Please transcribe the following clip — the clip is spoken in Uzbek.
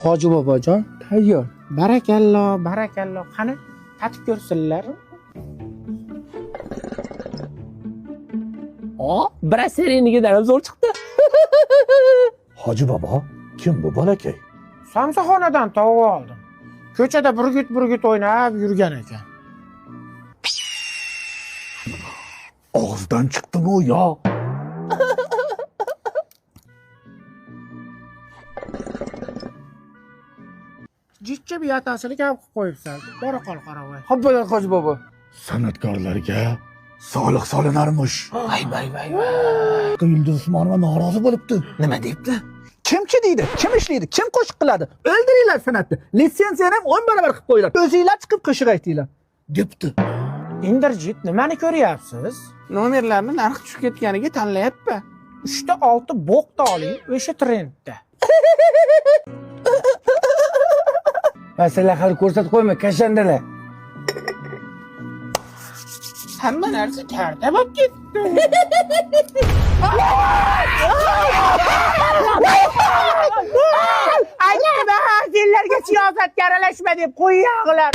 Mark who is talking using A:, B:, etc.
A: Hoji bobojon, tayyor. Barakallo, barakallo. Qani, tatib ko'rsinlar.
B: O, brasserinikidan ham zo'r chiqdi.
C: Hoji bobo, kim bu bolakay?
A: Somsaxonadan tovuq oldim. Ko'chada burgut burgut o'ynab yurgan ekan.
C: Og'izdan chiqdimi u yo?
A: Jichcha biyatasini kam qilib qo'yibsan. Bora qol qoravoy.
B: Hop bo'ladi, hoji bobo.
C: San'atkorlarga soliq solinarmish.
B: Vay vay vay vay.
C: Yulduz Usmonova norozi bo'libdi.
B: Nima debdi?
D: Kimchi deydi, kim ishlaydi, kim qo'shiq qiladi? O'ldiringlar san'atni. Litsenziyani ham 10 barobar qilib qo'yinglar. O'zinglar chiqib qo'shiq aytinglar.
C: Debdi.
A: Indirjit, nimani ko'ryapsiz?
E: Nomerlarni narxi tushib ketganiga tanlayapti.
A: 3 ta 6 bo'qta oling, o'sha trendda.
B: Masala hali ko'rsatib qo'yma, kashandalar.
E: Hamma narsa karta bo'lib ketdi.
A: Aytdim, senlarga siyosatga aralashma deb qo'yyog'lar.